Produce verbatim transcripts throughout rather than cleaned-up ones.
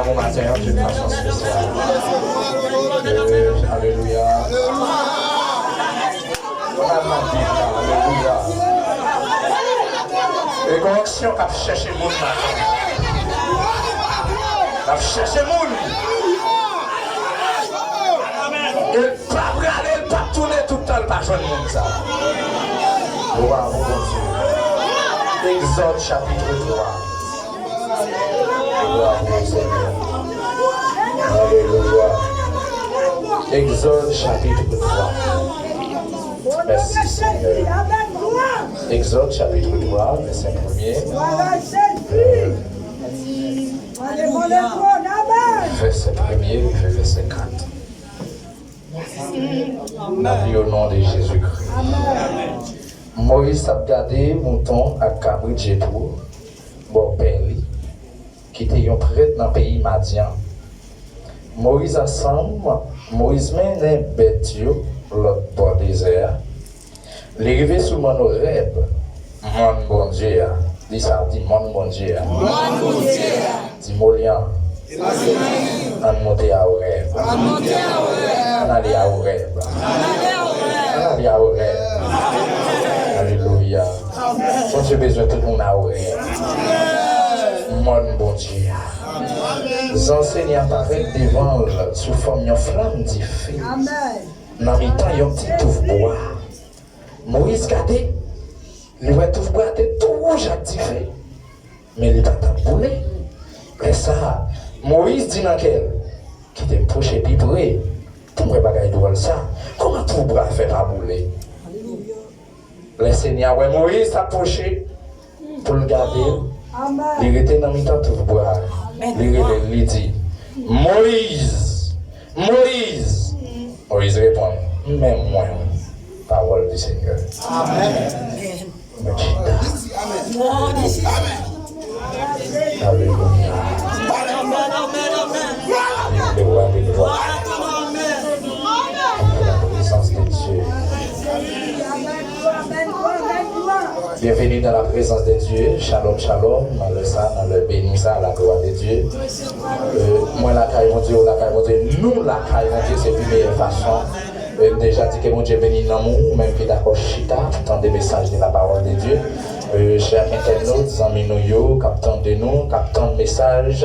Bon maten an, d'une façon spéciale. Euh, alelouya. Alelouya. E gen yon onksyon k ap chèche moun maten an. L ap chèche moun. E l pa prale, l p ap tounen tout tan, l pa jwenn moun sa. Glwa pou Bondye. Egzòd chapit twa. Glwa pou Senyè. Alelouya. Egzòd chapit twa. Mèsi, Senyè. Egzòd chapit twa, vèsè premye. Vèsè premye rive vèsè kat. N ap li o non de Jezikri. Moyiz t ap gade mouton ak kabrit Jetwo, bòpè li, ki te yon prèt nan peyi Madyan. Moyiz ansanm, Moyiz mennen bèt yo lòt bò dezè a. Li rive sou mòn Orèb, mòn Bondye a. Di sa, di mòn Bondye a. Mòn Bondye a. Di Molyan. Ann monte a Orèb. Ann monte a Orèb. Ann ale a Orèb. Ann ale a Orèb. Ann ale a Orèb. Alelouya. Bondye bezwen tout moun a Orèb. Mòn Bondye a. Zanj Senyè a parèt devan l sou fòm yon flanm dife nan mitan yon ti touf bwa. Moyiz gade, li wè touf bwa a te tou wouj ak dife, men li pa t ap boule. Lè sa a, Moyiz di nan kè l, "Kite m pwoche pi pre pou m wè bagay dwòl sa. Kòman touf bwa a fè pa boule?" Lè Senyè a wè Moyiz t ap pwoche, pou l gade l. Li rete nan mitan touf bwa a. Li rele l, li di, "Moyiz! Moyiz!" Moyiz reponn, "M menm mwen wi, pawòl di Senyè." Amèn. Mwen chita. Alelouya. Alelouya, alelouya. Antre nan prezans de Dye. Bienvenue dans la présence de Dieu. Shalom, shalom. Nan lè sa, nan lè beni sa, la gloire de Dieu. Euh, mwen lakay Bondye, ou lakay Bondye, nou lakay Bondye, se pi meyè fason. Euh, m deja di ke Bondye beni nanm ou, ou menm ki dakò chita pou tande mesaj de la parole de Dieu. Euh, chè entènot, zanmi nou yo, k ap tande nou, k ap tann mesaj,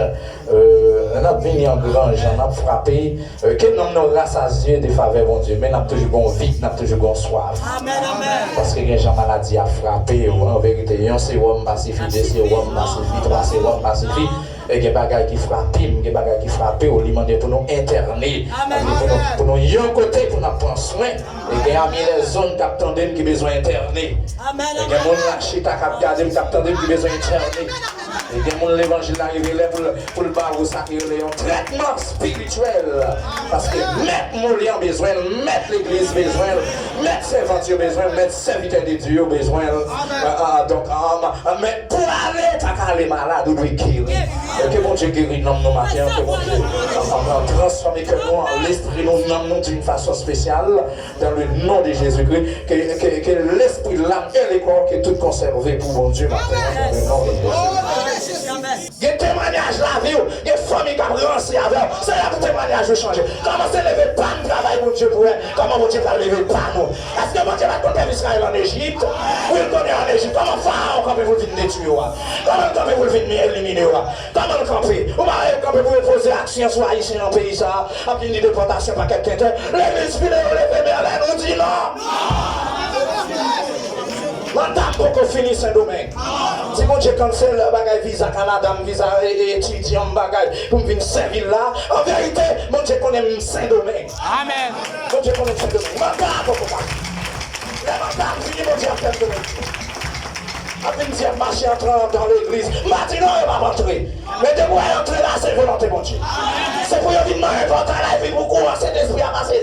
euh, n ap vini an gran jan, n ap frape, euh, ke nanm nou rasazye de favè Bondye, men n ap toujou gen yon vid, n ap toujou gen yon swaf. Amèn, amèn. Paske gen jan maladi a frape w, an verite, yon sewòm pa sifi, de sewòm pa sifi, twa sewòm pa sifi. E gen bagay ki frape m, gen bagay ki frape w, li mande pou nou entène. Amèn. Li mande pou nou, pou nou yon kote pou n ap pran swen. E gen ami lèzòn k ap tande m ki bezwen entène. Amèn, amèn. E gen moun la chita k ap gade m, k ap tande m ki bezwen entène. E gen moun levanjil la rive lè pou l, pou l ba ou sa ki rele yon trètman espirityèl. Paske mèt Molyan bezwen l, mèt legliz bezwen l, mèt sèvant yo bezwen l, mèt sèvitè de Dye yo bezwen l. Amèn. Ah, ah, donk, ah, ah, men pou ale, pa ka ale malad, ou dwe geri. Ke Bondye geri nanm nou maten an, ke Bondye, ah, ah, transfòme kè nou, lespri nou, nanm nou d'une façon spéciale. Dans le nom de Jésus-Christ, que, que, que l'esprit, l'âme et le corps, que tout conservé pour Bondye maten an, dans le nom de Jésus. Gen temwanyaj lavi w, gen fanmi k ap ranse avè w. Se la pou temwanyaj ou chanje. Kòmanse leve pa n travay Bondye pou wè kòman Bondye pral leve pa nou. Èske Bondye pa t konn pèp Izrayèl ann Ejip? Wi, l konnen ann Ejip. Kòman Farawon kanpe pou l vin detwi yo a? Kòman l kanpe pou l vin elimine yo a? Kòman l kanpe? Ou pa wè l kanpe pou l enpoze aksyon sou Ayisyen nan peyi sa a? Ap vin di depòtasyon pakèt tenten. Legliz file yo leve, Mèlèn, ou di non. Manda m poko fini Sendomeng. Si Bondye cancel bagay viza Kanada m, viza, e, e, etidyan m, bagay pou m vin sèvi l la, an verite, Bondye konnen m Sendomeng. Amèn. Bondye konnen m Sendomeng. Manda a poko pase. Lè manda a fini, Bondye ap fè m konnen. Ap vin di ap mache antre andan legliz. M pa di non, yo p ap antre. Men depi w wè yo antre la, se volonte Bondye. Se pou yo vin manyen pòtay la, epi pou kouran Sentespri a pase.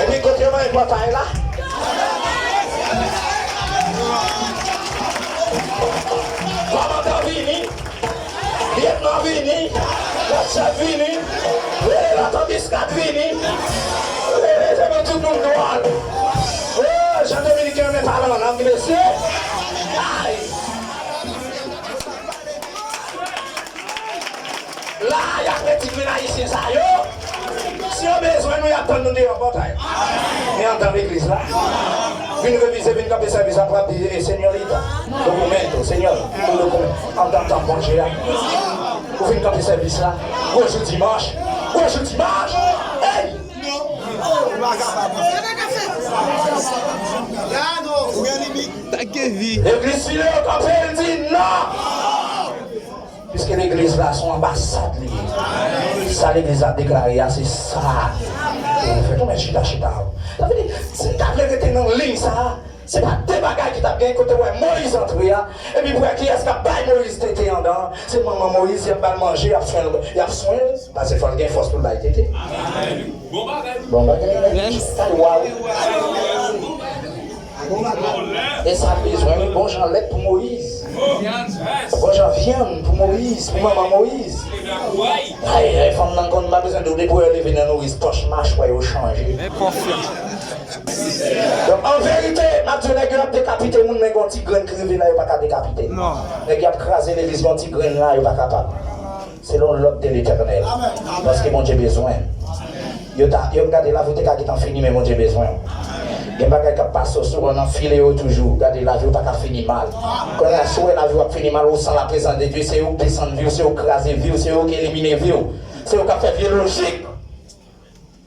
Epi kote yo manyen pòtay la? Kòmandan vini. Lyetnan vini, lòt chèf vini, lòt anbiskad vini. Se men tout moun dwòl. Oh, jan Dominiken renmen pale an lang, mesye. Ay! La, Jèn ayisyen sa yo, si yo bezwen nou, y ap tann nou deyò pòtay. Men anndan legliz la, vin revize, vin kanpe sèvis la, pou ap di, "E, señorita, documento, señor, un documento." Anndan tanp Bondye a. Ou vin kanpe sèvis la. Gwo jou dimanch. Gwo jou dimanch. Ey! Legliz file yo kanpe, l di non! Piske legliz la se yon anbasad li ye. Sa legliz la deklare a, se sa pou nou fè. Tou mèt chita, chita. Sa vle di, si n ta vle rete nan liy sa a, se pa de bagay ki t ap gen kote w wè Moyiz antre a, epi pou wè kiyès k ap bay Moyiz tete anndan an. Se manman Moyiz, y ap ba l manje, y ap swen, y ap swen, paske fò l gen fòs pou l bay tete. Bon bagay. Kay, waw. E sa l bezwen, wi, bon jan lèt pou Moyiz. Bon jan vyann pou Moyiz, pou manman Moyiz. Ay, ay, fanm nan konn, m pa bezwen di w, depi w wè yo leve nan nouris, pòch machwè yo chanje. Donk, an verite, m ap di w, nèg yo ap dekapite moun, men gen yon ti grenn ki rive la, yo pa ka dekapite. Nèg yo ap kraze legliz, gen yon ti grenn la, yo pa kapab. Selon lòd de Letènèl. Paske Bondye bezwen. Yo ta, yo gade lavi w te ka gentan fini, men Bondye bezwen w. Gen bagay k ap pase w sou, w nan file yo toujou. Gade lavi w pa ka fini mal. Kounye a, si w wè lavi w ap fini mal, ou san la prezans de Dye, se yo k desann vi w, se yo k kraze vi w, se yo k elimine vi w. Se yo k ap fè vye lojik.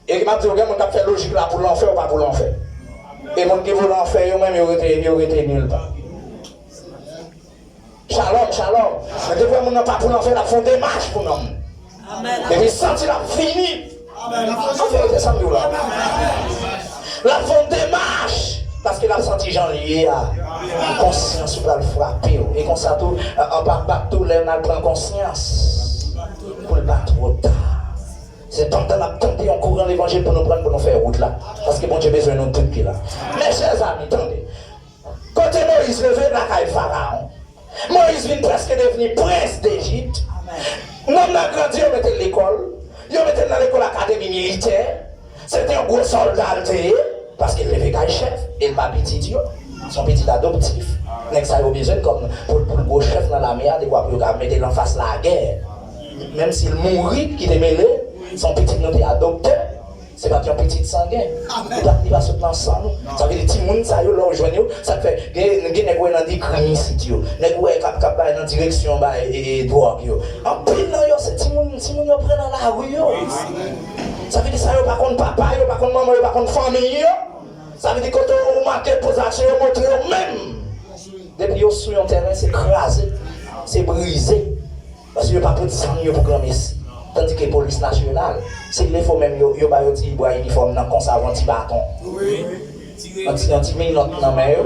E m ap di w, gen moun k ap fè lojik la pou lanfè, ou pa pou lanfè. E moun ki pou lanfè yo menm, yo rete, yo rete nil pa. Shalom, shalom. Men depi moun nan pa pou l anfen, l ap fè yon demach pou nanm. Depi l santi l ap fini. An verite, sa m di w la. L ap fè yon demach. Paske l ap santi jan l ye a. Konsyans ou pral frape w. E konsa tou, anba bak tou, lè n al pran konsyans. Pou l pa twò ta. Se pandan n ap tande yon kouran levanjil pou nou pran, pou nou fè wout la. Paske Bondye bezwen nou tout ki la. Mes chers amis, tande. Kote Moyiz leve? Lakay Farawon. Moyiz vin prèske devni prens Dejip. Nonm nan grandi, yo mete l lekòl. Yo mete l nan lekòl akademi militè. Se te yon gwo sòlda l te ye, paske l leve kay chèf, e l pa pitit yo. Se yon pitit adoptif. Nèg sa yo bezwen l kòm pou, pou l gwo chèf nan lame a, dekwa pou yo ka mete l anfas lagè. Menm si l mouri, ki te mele, se yon pitit nou te adopte. Se pa t yon pitit sangen. Li pa, li pa sot nan san nou. Sa vle di, timoun sa yo, lè w jwenn yo, sa k fè, gen, gen nèg ou wè nan de krim isit yo. Nèg ou wè k ap, k ap bay nan direksyon bay, e, e, dwòg yo. Anpil nan yo, se timoun, timoun yo pran nan lari yo. Sa vle di, sa yo pa konn papa yo, pa konn manman yo, pa konn fanmi yo. Sa vle di, kote ou manke poze aksyon, yo montre yo menm. Depi yo sou yon tèren, se kraze, se brize. Paske yo pa pot zam yo pou granmesi. Tandike polis nasyonal, si l defo menm yo, yo ba yo ti bwa inifòm nan konsa avè yon ti baton. Yon ti, yon ti menòt nan men yo.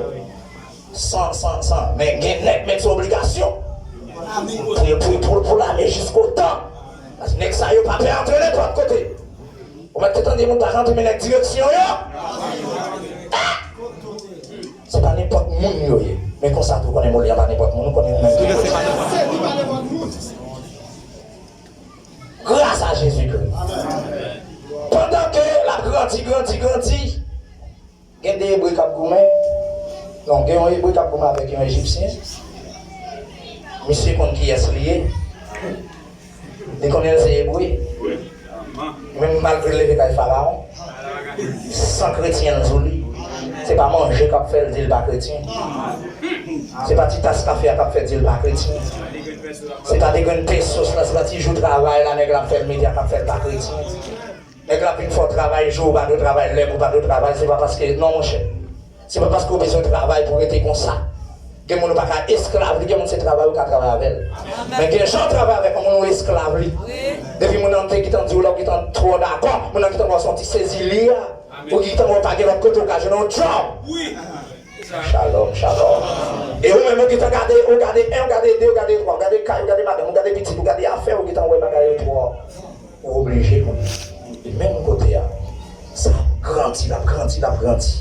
San, san, san. Men gen nèg met sou obligasyon. Pou, pou, pou, pou lame jiskotan. Paske nèg sa yo pa pè antre nenpòt kote. Ou mèt te tande moun pa janm te mennen direksyon yo. Se pa nenpòt moun yo ye. Men konsa tou konnen Moli an pa nenpòt moun, ou konnen ou menm. Gras a Jezikri. Pandan ke l ap grandi, grandi, grandi, gen de Ebre k ap goumen. Non, gen yon Ebre k ap goumen avèk yon Ejipsyen. Misye konn kiyès li ye. Li konnen l se Ebre. Menm malgre l leve kay Farawon, san kretyen l sou li. Se pa manje k ap fè l di l pa kretyen. Se pa ti tas kafe a k ap fè di l pa kretyen. Se pa de grenn pesos la, se pa ti jou travay la nèg la ap fè l mete a k ap fè l pa kretyen. Nèg la ap vin fè w travay jou ou pa dwe travay, lè ou pa dwe travay, se pa paske, non, monchè. Se pa paske w bezwen travay pou w rete konsa. Gen moun ou pa ka esklav li, gen moun se travay ou ka travay avè l. Men gen jan w travay avèk yon moun ou esklav li. Depi moun nan te gentan di w la, ou gentan twò dakò, moun nan gentan wè w se yon ti sezi li a. Ou gentan wè w pa gen lòt kote ou ka jwenn yon djòb. Shalom, shalom. E ou menm ou gentan gade, ou gade en, ou gade de, ou gade twa, ou gade kay, ou gade madanm, ou gade pitit, ou gade afè, ou gentan wè bagay yo twò Ou oblije konnen. E menm kote a, sa ap grandi, l ap grandi, l ap grandi.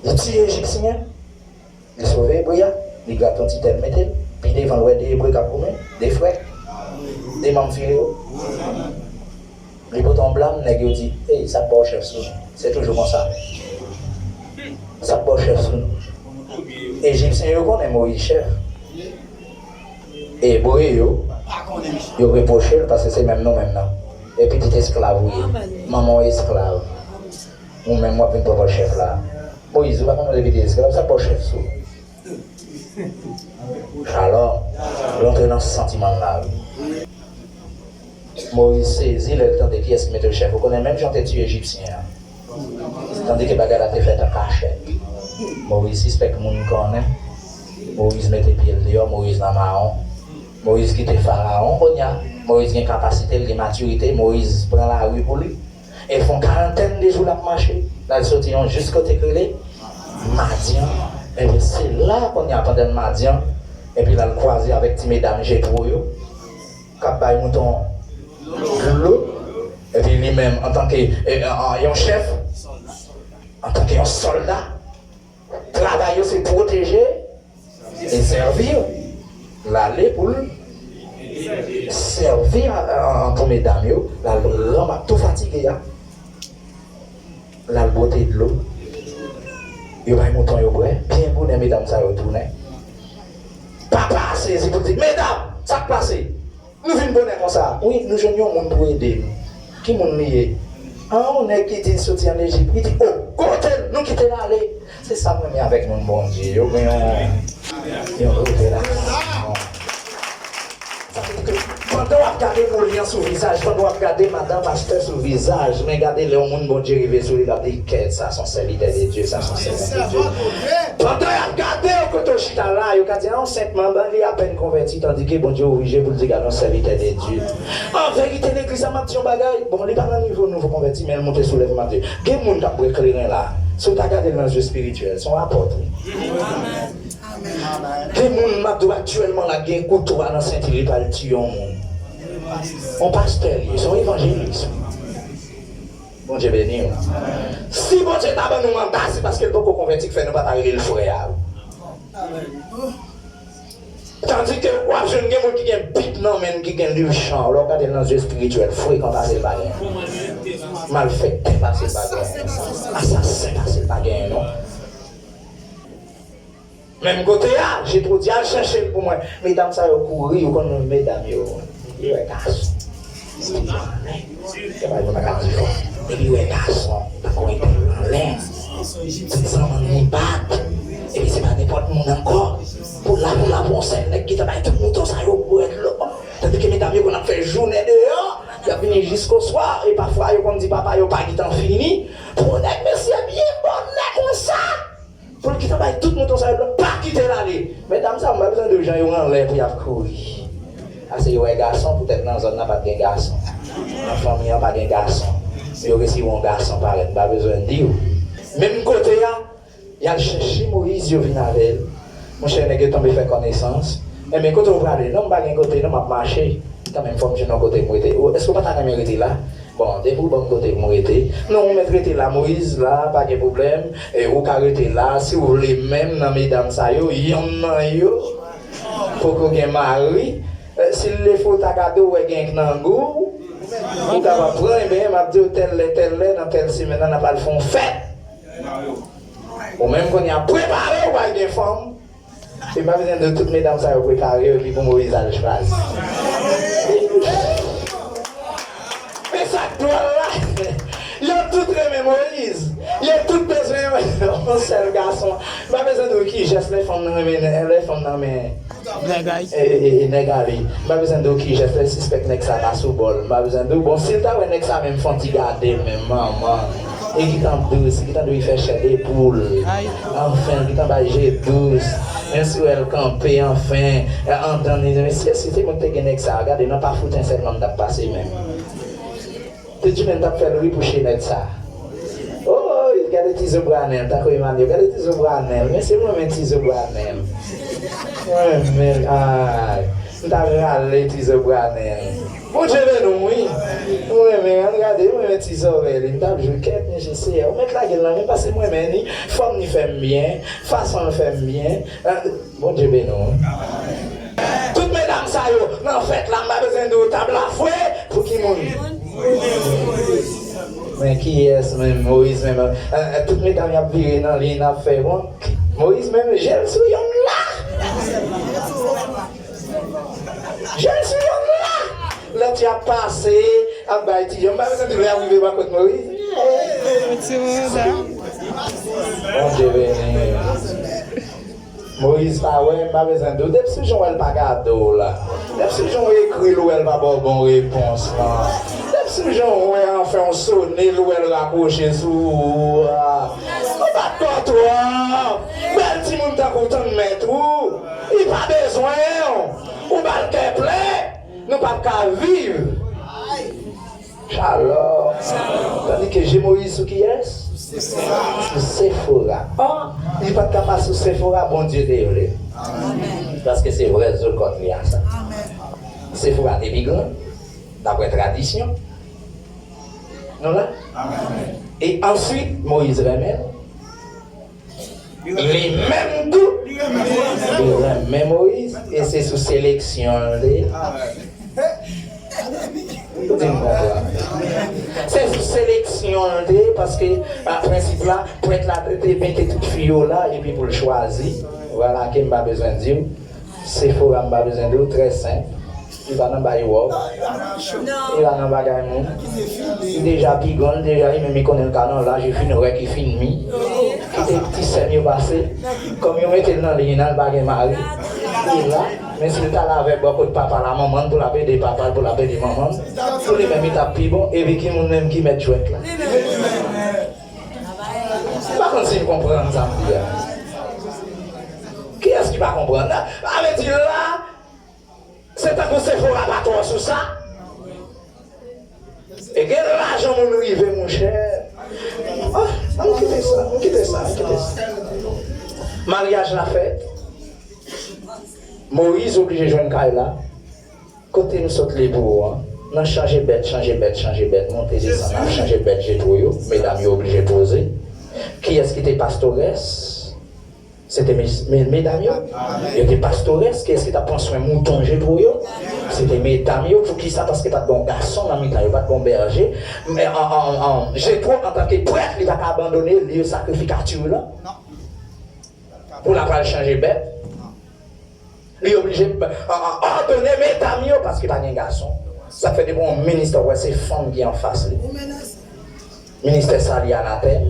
Li tiye Ejipsyen an, li sove Ebre a, li grate yon ti tèl mete l, pi devan l wè de Ebre k ap goumen, de frè, de manm file yo. Li pote yon blam, nèg yo di, "Ey, sa k ba w chèf sou nou?" Se toujou konsa. "Sa k ba w chèf sou nou?" Ejipsyen yo konnen Moyiz chèf. Ebre yo, Yo repwoche l paske se menm nou menm nan. E pitit esklav ou ye. Manman w esklav. Ou menm w ap vin pran pòz chèf la. Moyiz, ou pa konnen w te pitit esklav, sa pòz chèf sou. Shalom. Rantre nan santiman l la wi. Moyiz sezi lè l tande kiyès ki mete l chèf. Ou konnen menm jan te tiye Ejipsyen an. Tandike bagay la te fèt an kachèt. Moyiz sispèk moun konnen. Moyiz mete pye l deyò, Moyiz nan mawon. Moyiz kite Farawon kounye a. Moyiz gen kapasite, l gen matirite. Moyiz pran lari pou li. E fè yon karantèn de jou l ap mache. L al soti yon jis kote k rele Madyan. Ebyen, se la kounye a pandan l Madyan, epi l al kwaze avèk ti medam Jetwo yo k ap bay mouton dlo. Epi li menm, antanke e, e, e, yon chèf, antanke yon sòlda, travay yo se pwoteje e sèvi. L ale pou l sèvi a, a, a, pou medam yo. L al ranma-, tou fatige a. L al bwote dlo. Yo bay mouton yo bwè. Byen bonè, medam sa yo tounen. Papa a sezi pou l di, "Medam, sa k pase? Nou vin bonè konsa." "Wi, nou jwenn yon moun pou ede nou." "Ki moun li ye?" "A, yon nèg ki di l soti ann Ejip." Li di, "O, kote l? Nou kite l ale." Se sa m renmen avèk moun Bondye. Yo gen yon, yon revelasyon. Sa vle di ke pandan w ap gade moli an sou vizaj, pandan w ap gade madan pastè sou vizaj, men gade lè yon moun Bondye rive sou li, l ap di, "Kèt, sa se yon sèvitè de Dye, sa se yon sèvant de Dye." Pandan y ap gade w kote w chita la, yo ka di, "A, yon senpman, li apèn konvèti," tandike Bondye oblije pou l di, "Gade yon sèvitè de Dye." An verite, legliz la, m ap di yon bagay, bon, li pa nan nivo nouvo konvèti, men l monte sou lèv m ap di. Gen moun k ap bwè kleren la, si w ta gade l nan zye espirityèl, se yon apòt, wi. Gen moun m ap di w aktyèlman la, gen kouto a nan senti li, li pral tiye yon moun. Yon pastè li ye, se yon evanjelis. Bondye beni w. Si Bondye ta ban nou manda, se paske l poko konvèti k fè nou pa ta rele l frè a. Tandike w ap jwenn gen moun ki gen bib nan men l, ki gen liv chan, lè w gade l nan zye espirityèl, frekan pase l pa genyen. Malfektè pase l pa genyen. Asasen pase l pa genyen non. Menm kote a, Jetwo di, "Al chèche l pou mwen." Medam sa yo kouri, ou konn medam yo, yo wè gason. Yo pa, yo pa ka di fò. Epi wè gason, tankou yon pèp anlè. Ti zanmann li bat. Epi se pa nenpòt moun ankò. Pou la, pou la, pou yon sèl nèg ki ta bay tout mouton sa yo bwè dlo. Tandike medam yo konn ap fè jounen deyò, y ap vini jiskoswa, e pafwa yo konn di papa yo pa gentan fini. Pou yon nèg, mesye, byen bonè konsa. Pou l gentan bay tout mouton sa yo dlo, pa kite l ale. Medam sa yo, m pa bezwen di w jan yo anlè pou y ap kouri. Ase yo wè gason, poutèt nan zòn nan pa t gen gason. Nan fanmi an pa gen gason. Yo resi wè yon gason parèt, m pa bezwen di w. Menm kote a, y al chèche Moyiz, yo vin avè l. Monchè, nèg yo tonbe fè konesans. Enben, kote w prale? Non, m pa gen kote, non, m ap mache. Kanmenm, fò m jwenn yon kote pou m rete. Ou, èske w pa ta renmen rete la? Bon, depi w ban m kote pou m rete. Non, ou mèt rete la, Moyiz, la, pa gen pwoblèm. E, ou ka rete la, si w vle, menm nan medam sa yo, yonn nan yo poko gen mari. E, si l lefo ta gade w, wè gen k nan gou w, ou kapab pran, enben, m ap di w tèl lè, tèl lè, nan tèl semèn nan, n ap al fè yon fèt. Ou menm kounye a, prepare w, w al gen fanm. E m pa bezwen di w, tout medam sa yo prepare yo, epi pou Moyiz al chwazi. Men sa k dwòl la, yo tout renmen Moyiz. Yo tout bezwen yon sèl gason. M pa bezwen di w ki jès lè fanm nan renmen, lè fanm nan renmen nèg a li. E, e, e, nèg a li. M pa bezwen di w ki jès lè l sispèk nèg sa pa sou bò l. M pa bezwen di w, bon, si l ta wè nèg sa menm fè yon ti gade l, menm manman. E ki tan dous, ki tan dous, li fè chè de poul. Anfen, ki tan bay je dous. Men si w wè l kanpe, anfen, andan li, mesye, si se mwen ki te gen nèg sa, gade, nan pa fouten sèlman m t ap pase menm. Te di men t ap fè l ri pou chenèt sa. Oy, gade ti zo Branèl, tankou Emmanuel, gade ti zo Branèl, mesye, mwen renmen ti zo Branèl. Mwen renmen, ay, m ta rale ti zo Branèl. Bondye beni w wi. Mwen renmen, ann gade, mwen renmen ti zòrèy li. M t ap jwe kèt, men je Seyè, ou mèt lage l nan men, paske mwen renmen li. Fòm li fè m byen, fason l fè m byen. Ah, Bondye beni w wi. Tout medam sa yo nan fèt la, m pa bezwen di w tab la fwe pou ki moun? Men kiyès menm? Moyiz menm. Eh, eh, tout medam y ap vire nan liy, n ap fè bon. Moyiz menm, je l sou yonn la. Je l sou yonn Ti ap pase, ap bay ti jan. M pa bezwen di lè ap rive bò kot Moyiz. Bondye beni. Moyiz pa wè, m pa bezwen di w. Depi sou jan w wè l pa gade w la. Depi sou jan w ekri l, ou wè l pa ba w bon repons lan. Depi sou jan w wè anfen w sone l, ou wè l rakwoche sou ou a. Ou bat kò w twòp. Bèl timoun tankou w tann mèt ou. Li pa bezwen w. Ou ba l kè plen. Nou p ap ka viv. Shalom. Tandike je Moyiz sou kiyès? Sou Sefora. Ò, li pa t ka pa sou Sefora, Bondye te vle. Paske se vrè zo kòt li a sa. Sefora te pi gran, daprè tradisyon. Nou la? E answit, Moyiz renmen l. Li menm tou, li renmen Moyiz, e se sou seleksyon l te ye. Ou di m konprann. Se sou seleksyon l te ye, paske, a, prensip la, prèt la te, te mete tout fi yo la, epi pou l chwazi. Vwala ke m pa bezwen di w. Sefora, m pa bezwen di w, trè senp. Li pa nan bay wòb. Li pa nan bagay moun. Li deja pi gran, li deja, li menm li konnen l ka nan laj, li fin rèk, li fin mi. Kite ti sè m yo pase. Kòm yo mete l nan liy nan, li pa gen mari. Li la. Men si l t al avèk bò kot papa l a manman l pou l ap ede papa l, pou l ap ede manman l, pou li menm li t ap pi bon. Epi ki moun menm ki mèt jwèt la? M pa konn si n konprann sa m di a. Kiyès ki pa konprann? Sa vle di la, se tankou Sefora pa twò sou sa. E gen lajan moun rive, monchè. Ah, ann kite sa, ann kite sa, ann kite sa. Maryaj la fèt. Moyiz oblije jwenn kay la. Kote m sot li pou ou an? Nan chanje bèt, chanje bèt, chanje bèt, monte desann, ap chanje bèt Jetwo yo, medam yo oblije poze. Kiyès ki te pastorès? Se te mes- me- medam yo. Yo te pastorès, kiyès ki t ap pran swen mouton Jetwo yo? Se te medam yo. Poukisa? Paske pa t gen yon gason nan mitan yo, pa t gen yon bèje. Men, an, an, an, Jetwo, antanke prèt, li pa ka abandone lye sakrifikati lan pou l ap al chanje bèt. Li oblije, a, a, òdone medam yo, paske pa gen gason. Sa fè depi yon ministè, w wè se fanm ki anfas li. Ministè sa li anatèm,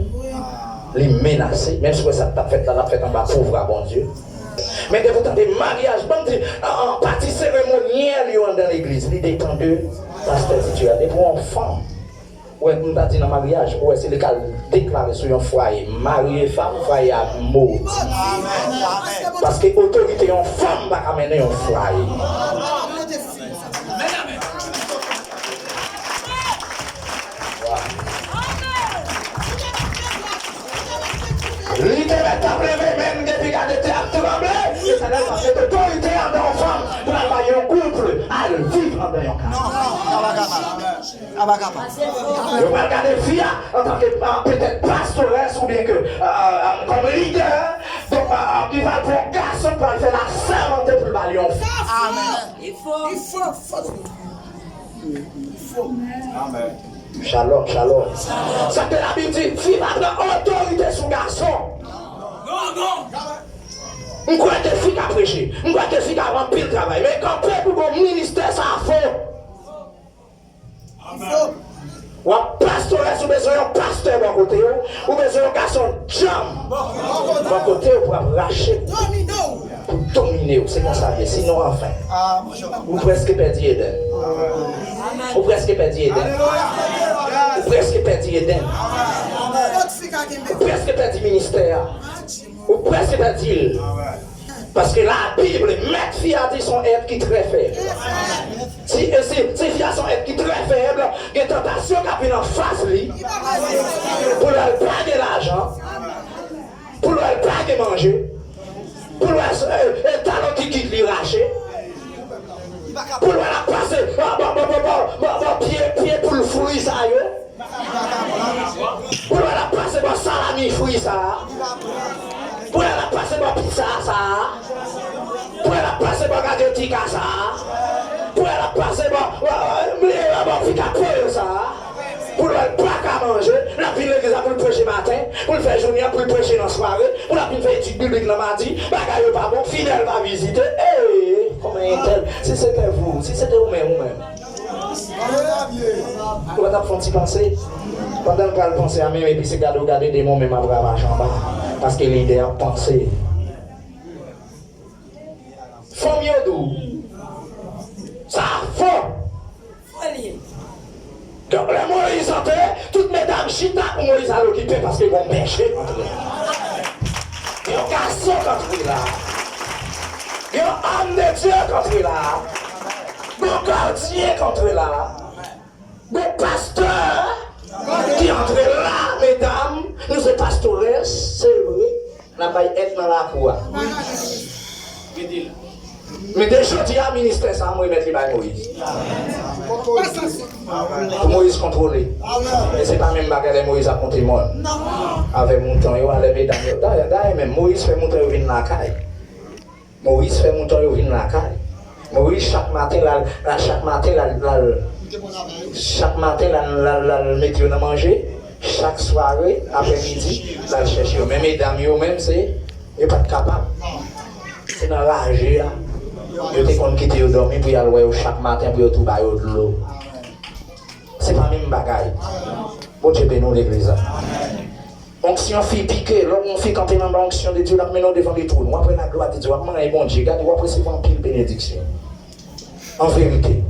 li menase, menm si w wè sa k t ap fèt la, l ap fèt anba pouvwa Bondye. Men depi w tande maryaj, ban m di, a, a, pati seremonyèl yo anndan legliz, li depann de pastè titirè. Depi w yon fanm, ou wè, m ta di nan maryaj, ou wè, se li k al deklare sou yon fwaye, mari e fanm, fwaye a modi. Paske otorite yon fanm pa ka mennen yon fwaye. Li te mèt t ap leve, men m depi gade tè ap tranble. Se sa k fè otorite anndan yon fanm pou l al bay yon koup, al viv anndan yon kay. Yo pral gade fi a antanke, a, petèt pastorès oubyen ke, a, a, a, kòm lidè. Donk, a, a, li pral pran yon gason pou al fè la sèvante pou l ba l yon fi. Amèn. Li fò. Li fò, fò. Li fò. Amèn. Shalom, shalom. Sa ke Labib di, fi pa pran otorite sou gason. Non, non. M kwè ke fi ka preche. M kwè ke fi ka fè anpil travay. Men kanpe pou bon ministè sa fò. W ap pastorès, ou bezwen yon pastè bò kote w, ou bezwen yon gason djanm bò kote w pou ap rache, pou domine w. Se konsa l ye. Sinon, anfen, ou prèske pèdi Edenn. Ou prèske pèdi Edenn. Ou prèske pèdi Edenn. Ou prèske pèdi ministè a. Ou prèske pèdi l. Paske Labib, mèt fi a di, se yon èt ki trè fèb. Si, si, si fi a se yon èt ki trè fèb, gen tantasyon k ap vin anfas li, pou l wè l pa gen lajan, pou l wè l pa gen manje, pou l wè, e, e, talon kikit li rache, pou l wè l ap pase bò, bò, bò pye, pye poul fri sa yo. Pou lè l ap pase bò salami fri sa a. Pou lè l ap pase bò pizza sa a. Pou lè l ap pase bò gate tika sa a. Pou lè l ap pase bò, bò, bò, bò pika poyo sa a. Pou lè l pa ka manje, l ap vin legliz la pou l preche maten, pou l fè jounen an, pou l preche nan sware, pou l ap vin fè etid biblik nan madi, bagay yo pa bon, fidèl pa vizite. Ee, kòman entèl? Si se te vou, si se te ou menm, ou menm. Ou pa t ap fè yon ti panse? Pandan l pral panse a menm, epi se gade w gade demon menm ap ravaje anba. Paske lidè ap panse. Fanm yo di w, sa fo. Donk, lè Moyiz antre, tout medam chita pou Moyiz al okipe paske gon bèje k antre la. Gen yon gason k antre la. Gen yon òm de Dye k antre la. Gon gadyen k antre la. Gon pastè ki antre la, medam, nou se pastores, se vre. N ap bay èd nan lakou a. Men de jodi a, ministè sa a, m remèt li bay Moyiz. Pou Moyiz kontwole. Men se pa menm bagay lè Moyiz ap monte mòn. Avè mouton yo, avè medam yo. Dayè, dayè menm, Moyiz fè mouton yo vin lakay. Moyiz fè mouton yo vin lakay. Moyiz chak maten l al, l al, chak maten l al, l al, chak maten l al, l al, l al mete yo nan manje. Chak sware, aprèmidi, l al chèche yo. Men medam yo menm, se, yo pa t kapab. Se nan raje a, yo te konn kite yo dòmi pou y al wè yo chak maten pou yo tou ba yo dlo. Se pa menm bagay. Bondye beni w, legliz la. Onksyon fi pike, lè yon fi kanpe nan ba onksyon de Dye, l ap mennen w devan de twòn. W ap wè laglwa de Dye, w ap manyen Bondye. Gade, w ap resevwa anpil benediksyon. An verite.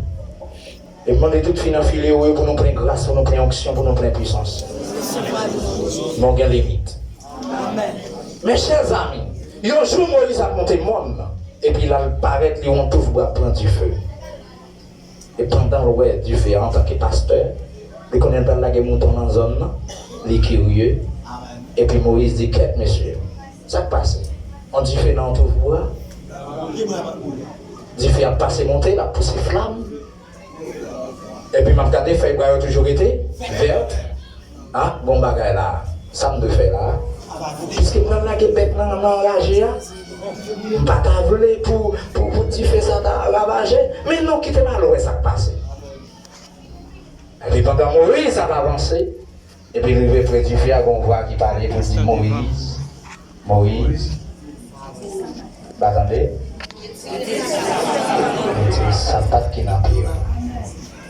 E m mande tout fi nan file yo pou nou plen gras, pou nou plen onksyon, pou nou plen pisans. Men w gen limit. Men chè zanmi, yon jou Moyiz ap monte mòn nan, epi l al parèt, li wè yon touf bwa ap pran dife. E pandan l wè dife a antanke pastè, li konnen l pral lage mouton nan zòn nan, li kirye. Epi Moyiz di, kèt, mesye, sa k pase? Yon dife nan yon touf bwa? Dife ap pase monte, l ap pouse flanm. Epi m ap gade fèy bwa yo toujou rete vèt. A, bon bagay la. Sa m dwe fè la? Piske m nan lage bèt nan, nan raje a, m pa ta vle pou, pou, pou dife sa ta ravaje. Men non, kite m al wè sa k pase. Epi pandan Moyiz ap avanse, epi l rive pre dife a, gon vwa ki pale pou l di, Moyiz, Moyiz, pa tande? Retire sapat ki nan pye w.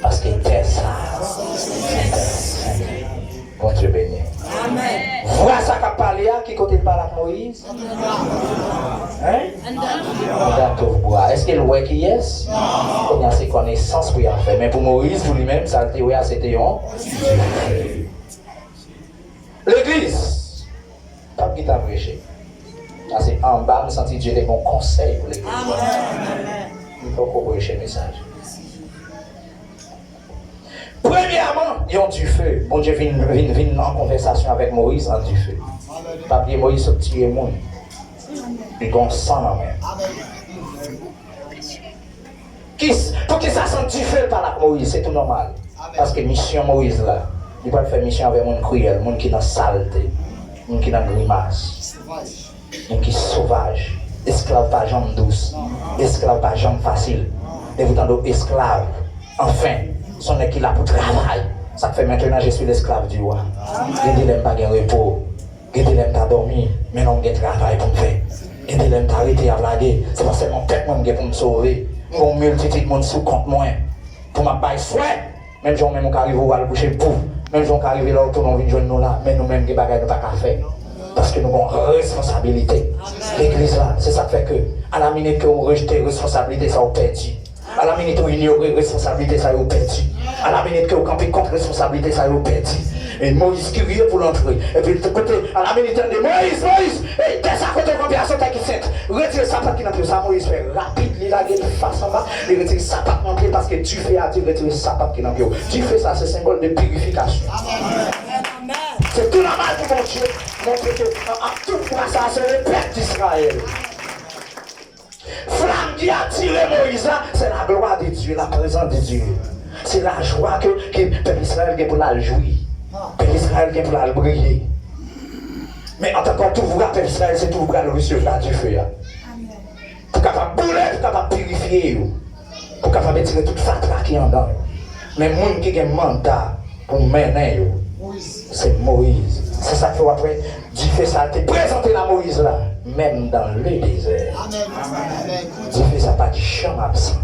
Paske tè sa a se tè sent. Bondye beni. Vwa sa k ap pale a, ki kote l pale ak Moyiz? Hein? Anndan touf bwa. Èske l wè kiyès? Kounye a se konesans pou y ap fè. Men pou Moyiz, pou li menm, sa l te wè a, se te yon dife. Legliz, p ap gentan preche. Paske anba, m santi Dye te gen yon konsèy pou legliz la. M poko preche mesaj. Premyèman, yon dife. Bondye vin, vin, vin an konvèsasyon avèk Moyiz an dife. Pa bliye, Moyiz sot tiye moun. Li gen san nan men l. Ki, poukisa san dife l pale ak Moyiz? Se tou nòmal. Paske misyon Moyiz la, li pral fè misyon avè moun kriyèl, moun ki nan salte, moun ki nan grimas. Moun ki sovaj. Esklav pa janm dous. Esklav pa janm fasil. Depi w tande w esklav, anfen, se yon nèg ki la pou travay. Sa k fè, maintenant je suis l'esclave du roi. Gen de lè m pa gen repo. Gen de lè m ta dòmi, men non m gen travay pou m fè. Gen de lè m ta rete ap lage. Se pa sèlman tèt mwen m gen pou m sove. M gen yon miltitid moun sou kont mwen pou m ap bay swen. Menm jan w menm ou ka rive ou al kouche pouf. Menm jan w ka rive la ou tounen ou vin jwenn nou la. Men nou menm gen bagay nou pa ka fè. Paske nou gen yon responsabilite. Legliz la, se sa k fè ke, alaminit ke ou rejte responsabilite sa ou pèdi. Alaminit ou inyore responsabilite sa yo pèdi. Alaminit ke ou kanpe kont responsabilite sa yo pèdi. E Moyiz kirye pou l antre. Epi l te kote, alaminit tande, Moyiz, Moyiz, ey, tè sa kote w kanpe a se tè ki sent. Retire sapat ki nan pye w. Sa Moyiz fè rapid, li lage l fas anba, li retire sapat nan pye l, paske dife a di retire sapat ki nan pye w. Dife sa se senbòl de pirifikasyon. Se tou nòmal pou Bondye montre ke an, an, tout bwa sa se le pèp d'Izrayèl. Flanm ki atire Moyiz la, se laglwa de Dye, la prezans de Dye. Se lajwa ke, ke pèp Izrayèl gen pou l al jwi. Pèp Izrayèl gen pou l al briye. Men antanke yon touf bwa, pèp Izrayèl se touf bwa l resevwa dife a. Pou kapab boule, pou kapab pirifye yo. Pou kapab retire tout fatra ki anndan yo. Men moun ki gen manda pou mennen yo, se Moyiz. Se sa k fè w ap wè dife sa a te prezante la Moyiz la, menm dans le désert. Dife sa pa t janm absan.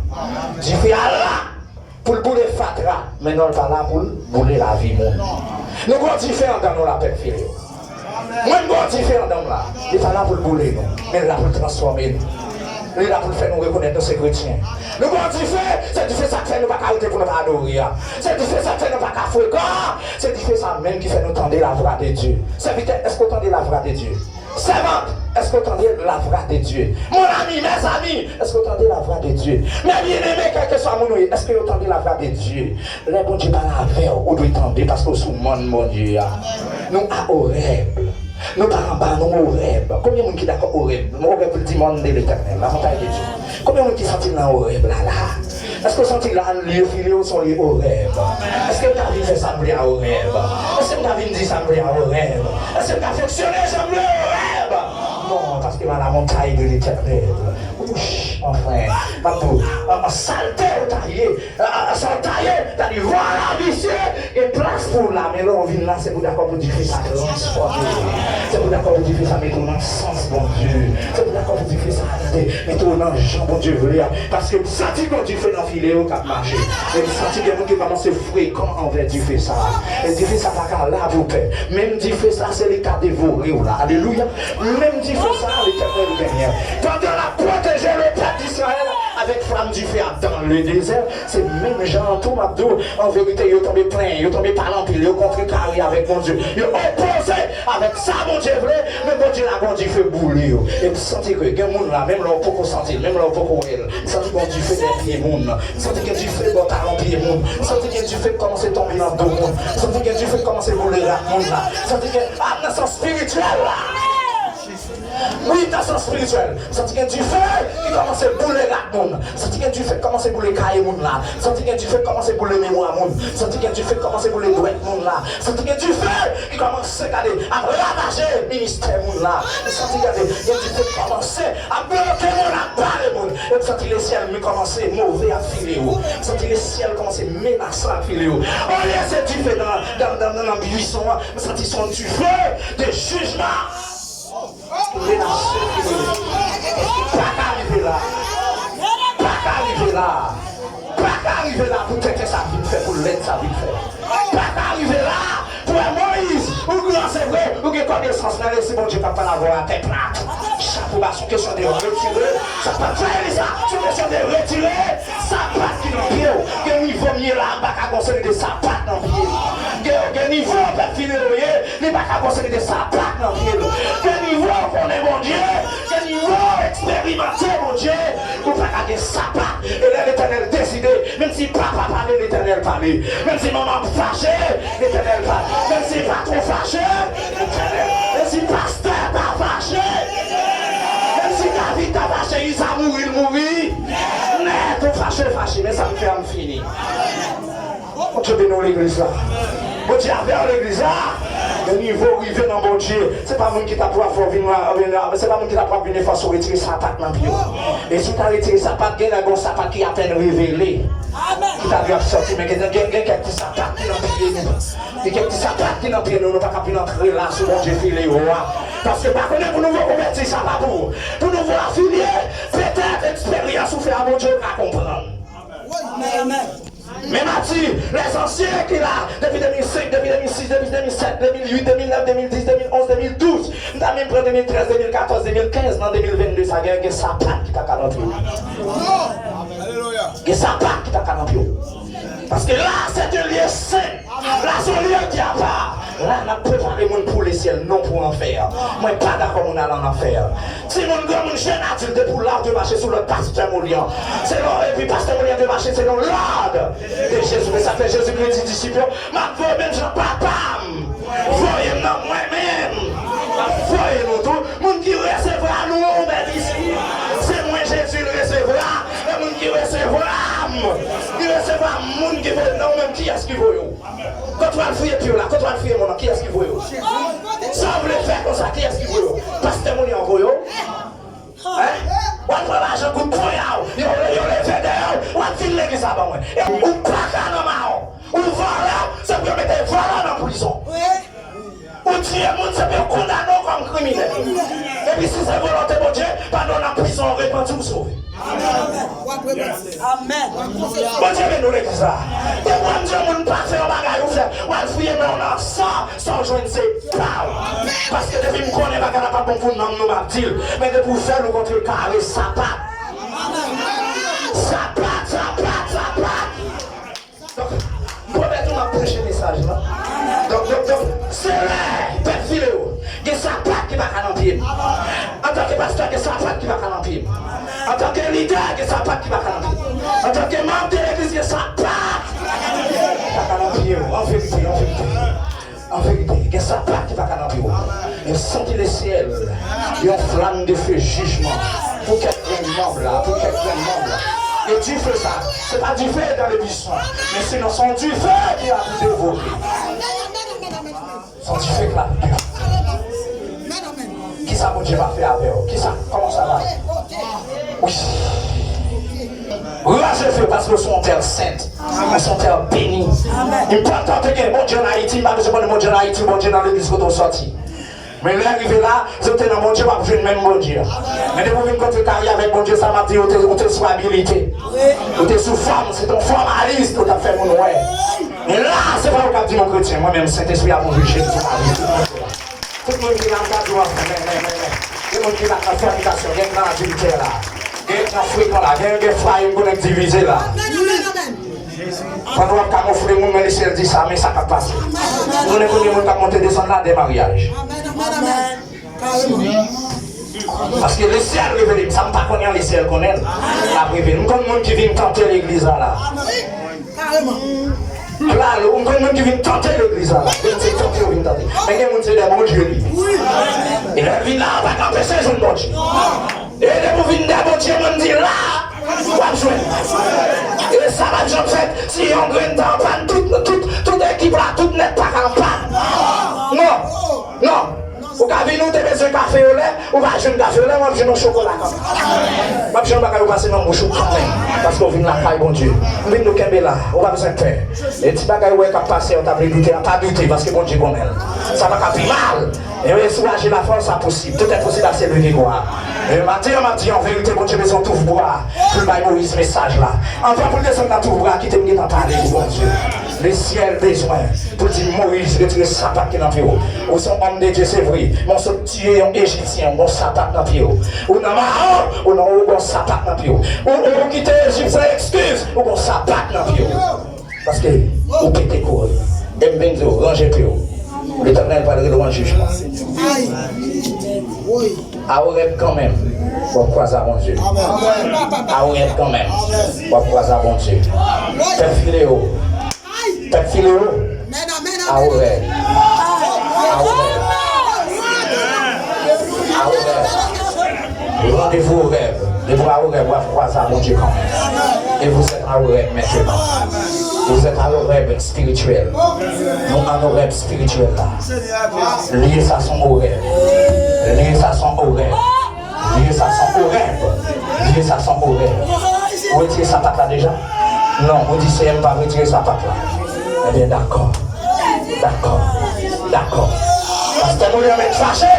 Dife a la. pou l boule fatra, men non l pa la pou l boule lavi moun. Nou gen yon dife anndan nou la, pèp Fileo. Mwen m gen yon dife anndan m la. Li pa la pou l boule nou, men l la pou l transfòme nou. Li la pou l fè nou rekonèt nou se kretyen. Nou gen yon dife, se dife sa k fè nou pa ka rete pou nou pa adore a. Se dife sa k fè nou pa ka frekan. Se dife sa menm ki fè nou tande lavwa de Dye. Sèvitè, èske w tande lavwa de Dye? Sèvant, èske w tande lavwa de Dye? Mon ami, mèzami, èske w tande lavwa de Dye? Mè byeneme, kèlkeswa moun ou ye, èske yo tande lavwa de Dye? Lè Bondye pale avè w, ou dwe tande paske w sou mòn Bondye a. Nou a Orèb. Nou pa anba, nou Orèb. Konbyen moun ki dakò Orèb? Orèb vle di mòn de Letènèl, la montagne de Dieu. Konbyen moun ki santi l nan Orèb la, la? Èske w santi l la, lye Fileo se yon lye Orèb? Èske m ka vin fè sa m vle a Orèb? Èske m ka vin di sa m vle a Orèb? Èske m ka fonksyone jan m vle Orèb? Non, paske m a la montagne de Letènèl. Wouch, anfen, m ap di w, an, an salte ou ta ye, a, a, a, sa w ta ye, ta di, vwala, visye, gen plas pou w la, men lè w vin la, se pou dakò pou dife sa transfòme w. Se pou dakò pou dife sa mete w nan sans Bondye. Se pou dakò pou dife sa mete, mete w nan jan Bondye vle a. Paske m santi gen dife nan Fileo k ap mache. E m santi gen moun ki kòmanse frekan anvè dife sa. E dife sa pa ka la pou pè. Menm dife sa, se li k ka devore w la. Alelouya. Menm dife sa, Letènèl genyen. Pandan l ap pwoteje le pèp Izrayèl avèk flam dife a dans le désert, se menm jan an tou, m ap di w, an verite, yo tonbe plenyen, yo tonbe pale anpil, yo kontrekare avèk Bondye, yo opoze avèk sa Bondye vle, men Bondye lage yon dife boule yo. E m santi ke gen moun la, menm lè w poko santi l, menm lè w poko wè l, m santi gen yon dife dèyè pye moun, m santi gen dife bò talon pye moun, m santi gen dife k kòmanse tonbe nan do moun, m santi gen dife k kòmanse boule rad moun la, m santi gen, a, nan sans espirityèl la. Wi, nan sans espirityèl. M santi gen dife ki kòmanse boule rad moun. M santi gen dife ki kòmanse boule kaye moun la. M santi gen dife ki kòmanse boule memwa moun. M santi gen dife ki kòmanse boule dwèt moun la. M santi gen dife ki kòmanse, gade, ap ravaje ministè moun la. M santi, gade, gen dife ki kòmanse ap bloke moun, ap bare moun. E m santi lesyèl, men kòmanse move ak Fileo. M santi lesyèl kòmanse menasan ak Fileo. Olye se dife nan, nan, nan, nan, nan bwison an, m santi se yon dife de jijman. Relasyon ki pa ka rive la. Pa ka rive la. Pa ka rive la pou tenten sa vin fè, pou lèd sa vin fè. Pa ka rive la pou wè Moyiz, ou gran se vre, ou gen konesans, men resi Bondye k ap pale avè w atè plat. Chapo ba, se yon kesyon de retire. Sa pa fè li sa, se yon kesyon de retire. Sapat ki nan pye w. Gen nivo m ye la, m pa ka gon seri de sapat nan pye m. Gen, gen nivo pèp Fileo ye, li pa ka gon seri de sapat nan pye l. Gen nivo w konnen Bondye, gen nivo w eksperimante Bondye, ou pa ka gen sapat. E lè Letènèl deside, menm si papa pale, Letènèl pale. Menm si manman fache, Letènèl pale. Menm si patwon fache, Letènèl. Menm si pastè ta fache, menm si David ta fache, Iza mouri, l mouri. Nèt, ou fache, fache, men sa m fè a, m fini. Bondye beni w, legliz la. Bondye avè w, legliz la. Gen nivo w rive nan Bondye. Se pa moun ki ta pou ap fè w vin la, vin la, se pa moun ki ta pou ap vin efase w retire sapat nan pye w. E si w ta retire sapat, gen lè gen yon sapat ki apèn revele. Ki ta dwe ap sòti, men gen, gen, gen kèk ti sapat ki nan pye nou. Gen kèk ti sapat ki nan pye nou, nou pa ka vin antre la sou Bondye Fileo a. Paske pa konnen pou nouvo konvèti, sa pa pou ou. Pou nouvo afilye, petèt eksperyans ou fè a Bondye ou ka konprann. Amèn. Men m ap di, lèzansyen ki la, depi de mil senk, depi de mil sis, depi de mil sèt, de mil uit, de mil nèf, de mil dis, de mil onz, de mil douz, m ta menm pran de mil trèz, de mil katòz, de mil kenz, nan de mil vennde sa, gen, gen sapat ki ta ka nan pye w. Gen sapat ki ta ka nan pye w. Paske la, se yon lye sen. La, se yon lye ki apa. La, n ap prepare moun pou lesyèl, non pou anfè. Mwen pa dakò moun al an anfè. Timoun, granmoun, jèn adilt, depi w la, w dwe mache sou lòd pastè Molian. Selon, epi pastè Molian dwe mache selon lòd de Jezi. Men sa fè Jezikri di disip yo, m ap voye menm jan Papa m voye m nan, mwen menm m ap voye nou tou. Moun ki resevwa nou menm isi, se mwen Jezi l resevwa. E moun ki resevwa m, ki resevwa moun ki voye m nan, ou menm, kiyès ki voye w? Kote w al fouye pye w la? Kote w al fouye moun nan? Kiyès ki voye w? Sa w vle fè konsa? Kiyès ki voye w? Pastè Molian voye w? Hein? W al pran lajan kout ponya w, yo, yo leve dèyè w, w al fin legliz la ban mwen. E ou pa ka nan mawon. Ou vòlè, se pou yo mete vòlè nan prizon. Ou tiye moun, se pou yo kondane w kòm kriminèl. E Epi si se volonte Bondye, pandan w nan prizon, w repanti, w sove. Amèn. Bondye beni w, legliz la. Depi w di yon moun pa fè yon bagay, ou fè, w al fouye men w nan san, sa w jwenn se pa w. Paske depi m konnen bagay la pa bon pou nanm nou, m ap di l. Men depi w fè l, ou kontre kare sapat. Sapat, sapat, sapat. Donk, m pwomèt ou m ap preche mesaj la. Donk, donk, donk, se lè pèp Filewo gen sapat ki pa ka nan pye m. Antanke pastè, gen sapat ki pa ka nan pye m. Antanke lidè, gen sapat ki pa ka nan pye m. Antanke manm de legliz, gen sapat ki pa ka nan pye w. An verite, an verite. An verite, gen sapat ki pa ka nan pye w. Yo santi lesyèl, yon flanm de fe jijman pou kèk grenn manm la, pou kèk grenn manm la. E dife sa, se pa dife dans le buisson, men sinon se yon dife ki la pou devore. Se yon dife ki la pou devore. Kisa Bondye va fè avè w? Kisa? Kòman sa va? Wi. Raje fè paske w se yon tè sent. Ou se yon tè beni. Enpòtan te gen Bondye an Ayiti, m pa bezwen konnen Bondye an Ayiti, Bondye nan legliz kote w sòti. Men lè rive la, si w te nan Bondye, w ap jwenn menm Bondye an. Men depi w vin kontre kare avèk Bondye, sa m ap di, ou te, ou te sou abilite. Ou te sou fòm, se te yon fòmalis, ou t ap fè moun wè. Men la, se pa ou k ap di m yon kretyen, mwen menm, Sentespri ap ouvri je m sou lavi. Tout moun ki la, m ka di w anfen, men, men, men, men. Gen moun ki la nan fònikasyon, gen nan adiltè la. Gen nan frekan la, gen, gen fwaye m konnen k divize la. Pandan w ap kamofle moun nan lesyèl di sa, men sa k ap pase. M konnen konbyen moun k ap monte desann la de maryaj. Paske lesyèl revele m, sa m pa konnen an lesyèl konnen l. L ap revele m. M konn moun ki vin tante legliz la la. Klalo, m konn moun ki vin tante legliz la la. Gen moun se tante yo vin tante. Men gen moun se de Bondye li. E lè l vin la, pa t anpeche jwenn Bondye. E depi w vin de Bondye, mwen m di la, w ap jwenn. E sa p ap janm fèt si yon grenn tan anpàn, tout, tout, tout ekip la, tout nèt pa ka anpàn. Non, non. Ou ka vin, ou te bezwen kafe olè, ou pa jwenn kafe olè, w ap jwenn yon chokola kanmenm. W ap jwenn bagay ou pase nan bouch ou kanmenm, paske w vin lakay Bondye. M vin di w kenbe la, ou pa bezwen pè. E ti bagay ou wè k ap pase a, ou ta vle doute a, pa doute, paske Bondye konnen l. Sa pa ka pi mal. E wi, si w aji la fwa, sa posib. Tout est possible à celui qui croit. E maten an, m ap di an verite, Bondye bezwen touf bwa pou l bay Moyiz mesaj la. Anvan pou l desann nan touf bwa, kite m gentan pale pou Bondye. Lesyèl bezwen pou l di Moyiz, retire sapat ki nan pye w. Ou se yon òm de Dye, se vre, men w sot tiye yon Ejipsyen, w gon sapat nan pye w. Ou nan Mawon, ou nan, ou gon sapat nan pye w. Ou, ou, ou kite Ejip san eskiz, ou gon sapat nan pye w. Paske ou pete kouri. E m vin di w, ranje pye w. Letènèl pral rele w an jijman. A Orèb kanmenm, w ap kwaze a Bondye. A Orèb kanmenm, w ap kwaze a Bondye. Pèp Filewo, pèp Filewo, a Orèb, a Orèb, a Orèb. Randevou Orèb. Depi w a Orèb, w ap kwaze a Bondye kanmenm. Et vous êtes à Orèb maintenant. Vous êtes à Orèb spirituel. Nou an Orèb spirityèl la. Lye sa son Orèb. Lye sa son Orèb. Lye sa son Orèb. Lye sa son Orèb. Ou retire sapat la deja? Non, ou di, Seyè, m pa retire sapat la. Ebyen, dakò. Dakò. Dakò. Pastè Moïse menm fache.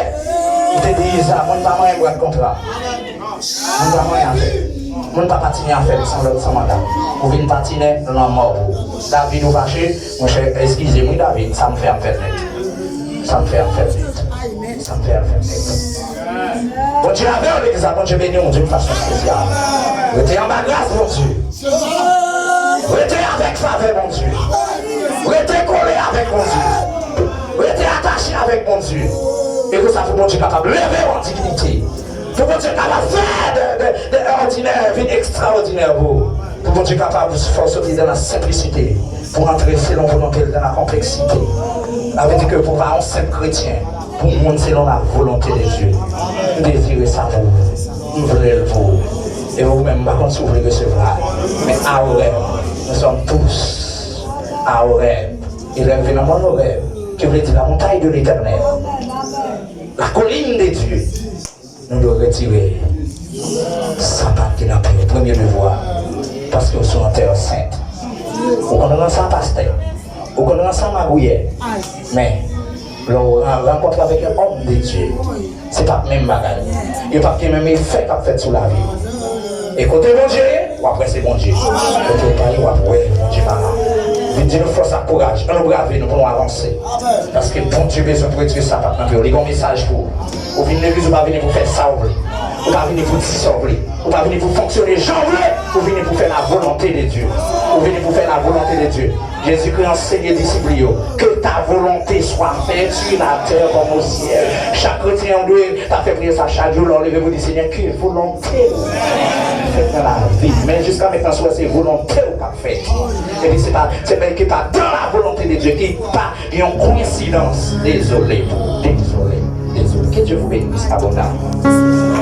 Li te di Iza, moun pa manyen bwat kontra. Moun pa manyen afè. Moun pa patinen afè m san lòd, san manda. Ou vin patinen lanmò pou ou. David, ou fache? Monchè, eskize m wi, David, sa m fè a m fè l nèt. Sa m fè a m fè l nèt. Sa m fè a m fè l nèt. Bondye avè w, legliz la, Bondye beni w d'une façon spéciale. Rete anba gras Bondye. Rete avèk favè Bondye. Rete kole avèk Bondye. Rete atache avèk Bondye. E konsa pou Bondye kapab leve w an diyite. Pou Bondye kapab fè de, de, de òdinè vin ekstraòdinè pou ou. Pou Bondye kapab fè w soti dan la senplisite, pou w antre selon volonte l dan la konpleksite. Sa vle di ke pou w pa yon senp kretyen, pou w yon moun selon la volonte de Dye. M dezire sa pou ou. M vle l pou ou. E ou menm, m pa konn si w vle resevwa l. Men a Orèb, nous sommes tous à Orèb. E lè n vin nan mòn Orèb, ki vle di la montagne de l'Éternel, la colline de Dieu. Nou dwe retire sapat ki nan pye w. Premye devwa. Paske w sou yon tè sent. Ou konn ranse a pastè. Ou konn ranse a magouyè. Men, Lè w ran- rankontre avèk yon òm de Dye, se p ap menm bagay. Yo p ap gen menm efè k ap fèt sou lavi w. E kote Bondye ye, w ap wè se Bondye. Kote w pa ye, w ap wè Bondye pa la. Vin di nou fòs ak kouraj. Ann nou brave nou pou nou avanse. Paske Bondye bezwen pwodui sa k ap nan vi w. Li gen yon mesaj pou ou. Ou vin legliz, ou pa vini pou fè sa w vle. Ou pa vini pou di sa w vle. Ou pa vini pou fonksyone jan w vle. Ou vini pou fè la volonte de Dye. Ou vini pou fè la volonte de Dye. Jezikri ansenye disip li yo, que ta volonté soit faite sur la terre comme au ciel. Chak kretyen an dwe ta fè priyè sa chak jou lè w leve pou di, Senyè, ke volonte w fèt nan lavi m. Men jiska mentnan, si w wè se volonte w k ap fèt. Epi se pa, se pa, que ta dans la volonté de Dieu, ki pa yon koyensidans. Dezole pou, dezole, dezole. Que Dieu vous bénisse abondamment.